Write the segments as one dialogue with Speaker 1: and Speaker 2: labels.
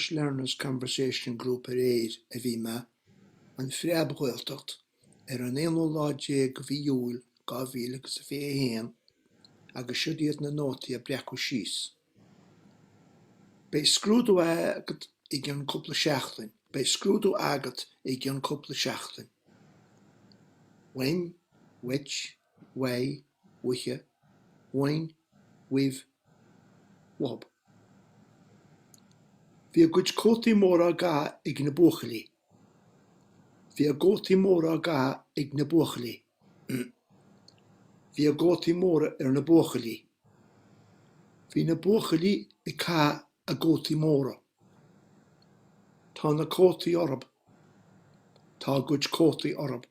Speaker 1: Irish Learners Conversation Group aréir a bhí mé, an Phreab-Ghaeltacht, ar an aonú lá déag de mhí Iúil 2021 agus siod iad na nótaí a breacadh síos. Beidh scrúdú agat i gcionn cúpla seachtain. Beidh scrúdú agat i gcionn cúpla seachtain. Uaim, uait, uaidh, uaithe, uainn, uaibh, uathub. Bhí a gcuid cótaí móra á gcaitheamh ag na buachaillí. Bhí a gcótaí móra á gcaitheamh ag na buachaillí. Bhí a gcótaí móra ar na buachaillí. Bhí na buachaillí ag caitheamh a gcótaí móra. Tá na cótaí orthub. Tá a gcuid cótaí orthub.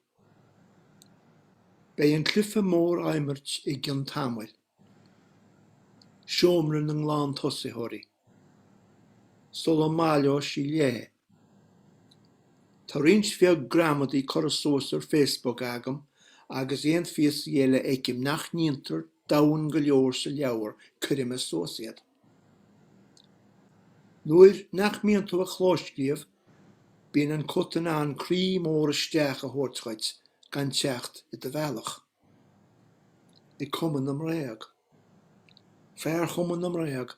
Speaker 1: Beidh an cluiche mór á imirt i gcionn tamaill. Seomra na nGlantosaitheoirí. Sula mbaileoidh sí léi. Tá roinnt bheag gramadaí curtha suas ar Facebook agam agus aon phíosaí eile a fheicim nach ndéantar domhain go leor sa leabhar cuirfidh mé suas iad. Nuair nach mbíonn tú ag clóscríobh bíonn an cut in ann croí mór isteach a thabhairt dhuit gan teacht i do bhealach. Ag cumadh na mbréag. Fear chumadh na mbréag.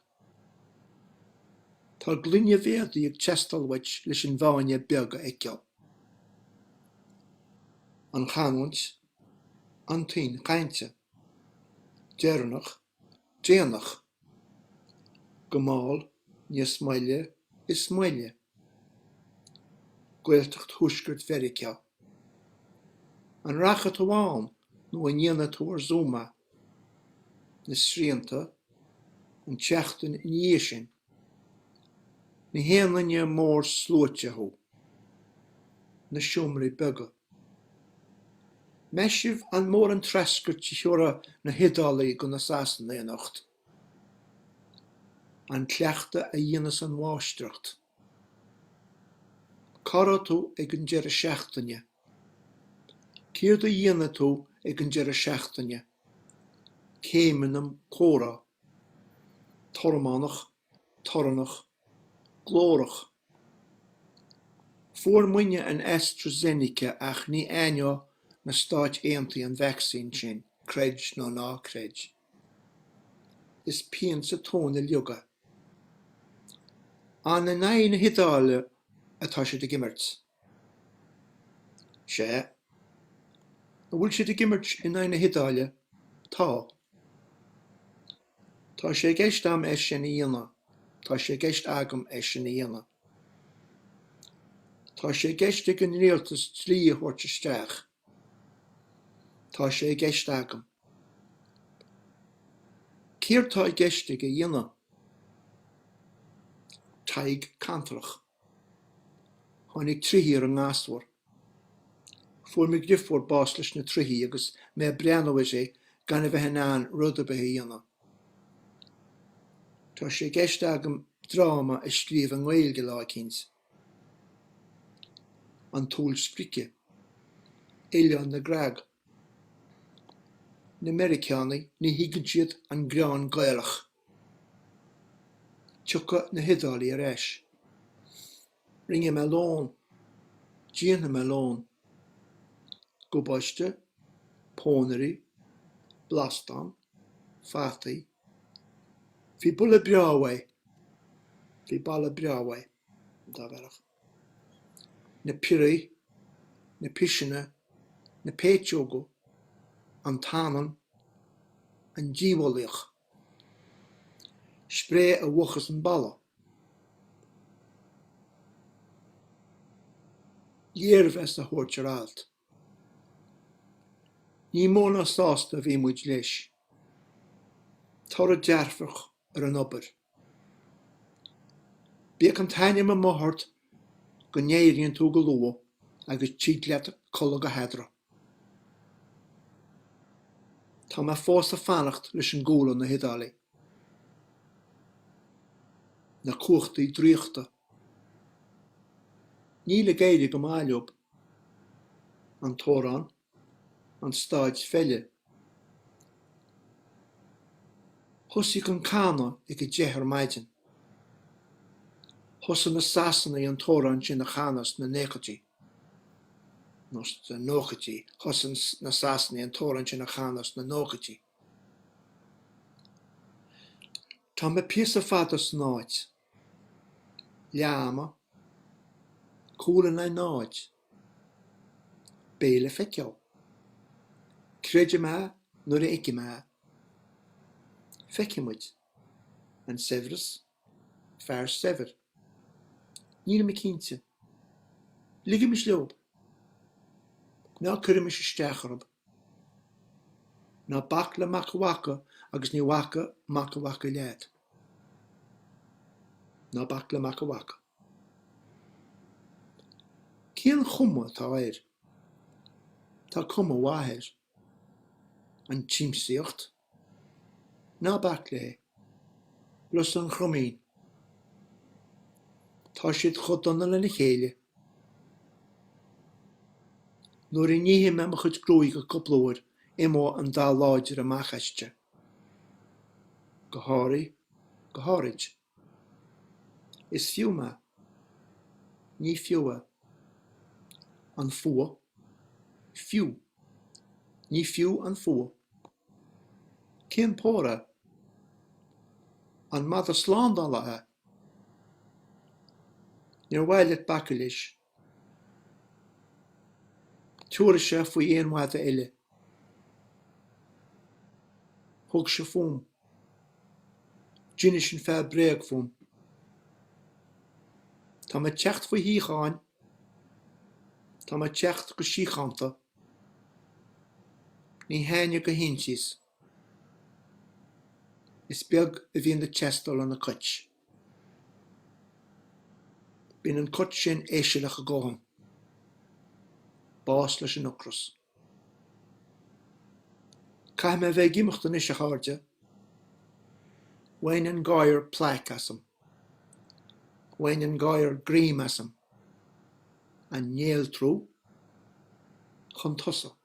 Speaker 1: Tá gloine mhéadaí ag teastáil uait leis an bhfáinne beag a fheiceáil. An chanúint, an tuin chainte. Deireanach, déanach. Go mall, níos moille, is moille. Gaeltacht Thuaisceart Mheiriceá. An rachaidh tú ann nó an ndéanfaidh tú ar Zoom é? Na srianta, an tseachtain ina dhiaidh sin. Ní haon duine mór sluaite thú. Na seomraí beaga. Meas sibh an mór an treascairt a thiúrfaidh na hIodálaigh do na Sasanaigh anocht? An cleachtadh a dhéanas an mháistreacht. Cá raibh tú ag an deireadh seachtaine? Céard a dhéanfaidh tú ag an deireadh seachtaine? Céimeanna comhrá. Tormánach, torannach, glórach. Fuair muidne an AstraZeneca ach ní aithneoidh na Stáit Aontaithe an vacsaín sin, creid nó ná creid. Is pian sa tóin uilig é. An in aghaidh na hIodáile atá siad ag imirt? Sea. An bhfuil siad ag imirt in aghaidh na hIodáile? Tá. Tá sé i gceist agam é sin a dhéanamh. Tá sé i gceist agam é sin a dhéanamh. Tá sé i gceist ag an rialtas dlí a thabhairt isteach. Tá sé i gceist agam. Céard tá i gceist aige a dhéanamh? Tadhg cantalach. Tháinig trithí ar an ngasúr. Fuair mo dhriofúr bás leis na trithí agus mé ag breathnú uirthi gan a bheith in ann rud ar bith a dhéanamh. Tá sé i gceist agam dráma a scríobh i nGaeilge lá eicínt. An tsúil sprice. Oileán na gCreag. Na Meiriceánaigh, ní thuigeann siad an greann Gaelach. Tiocfaidh na hIodálaigh ar ais. Rinne mé lón. Déanfaidh mé lón. Gobáiste, pónairí, blastán, fataí. Bhí boladh breá uaidh. Bhí boladh breá uaidh, an dá bhealach. Na piorraí, na piseanna, na péitseoga, an t-anann, an díbholaíoch. Spré a mhúchas an balla. Léirmheas a thabhairt ar alt. Ní mó ná sásta a bhí muid leis. Toradh dearfach ar an obair. Bíodh an t-ainm amuigh ort go n-éiríonn tú go luath agus tig leat codladh go headra. Tá mé fós ag fanacht leis an gcúl ó na hIodálaigh. Na cumhachtaí draíochta. Níl ag éirí go maith leo. An t-amhrán, an staid pheile. Thosaigh an canadh ag a deich ar maidin. Thosaigh na Sasanaigh an t-amhrán sin a chanadh sna naochaidí. Nó sna nóchaidí. Thosaigh na Sasanaigh an t-amhrán sin a chanadh sna nóchaidí. Tá mé píosa fada san áit. Leath ama. Cúl in aghaidh náid. Beidh le feiceáil. Creidfidh mé nuair a fheicfidh mé é. Feicfidh muid. An saibhreas. Fear saibhir. Níl mé cinnte. Ligimis leo. Ná cuirimis isteach orthu. Ná bac le mac a mhaca agus ní bhacfaidh mac a mhaca leat. Ná bac le mac a mhaca. Cén chuma atá air? Tá cuma mhaith air. An tsiamsaíocht? Ná bac léi. Lus an Chroimín. Tá siad chomh dona lena chéile. Nuair a nífidh mé mo chuid gruaige cúpla uair, imeoidh an dath láidir amach aisti. Go háirithe, go háirid. Is fiú mé. Ní fiú é. An fuath. Fiú. Ní fiú an fuath. Cén pór é? An madadh slándála é? Níor mhaith leat bacadh leis. Tabharfaidh sé faoi aon mhadadh eile. Thug sé fúm. D'inis an fear bréag fúm. Tá mé ag teacht faoi shíocháin. Tá mé ag teacht go síochánta. Ní haithne go haontíos. Is beag a bhíonn ag teastáil ó na cait. Bíonn an cat sin eisealach a dhóthain. Bás leis an ocras. Caithfidh mé a bheith ag imeacht anois, a chairde. Bhain an gáir plaic asam. Bhain an gáir greim asam. An néaltrú? Chun tosaigh.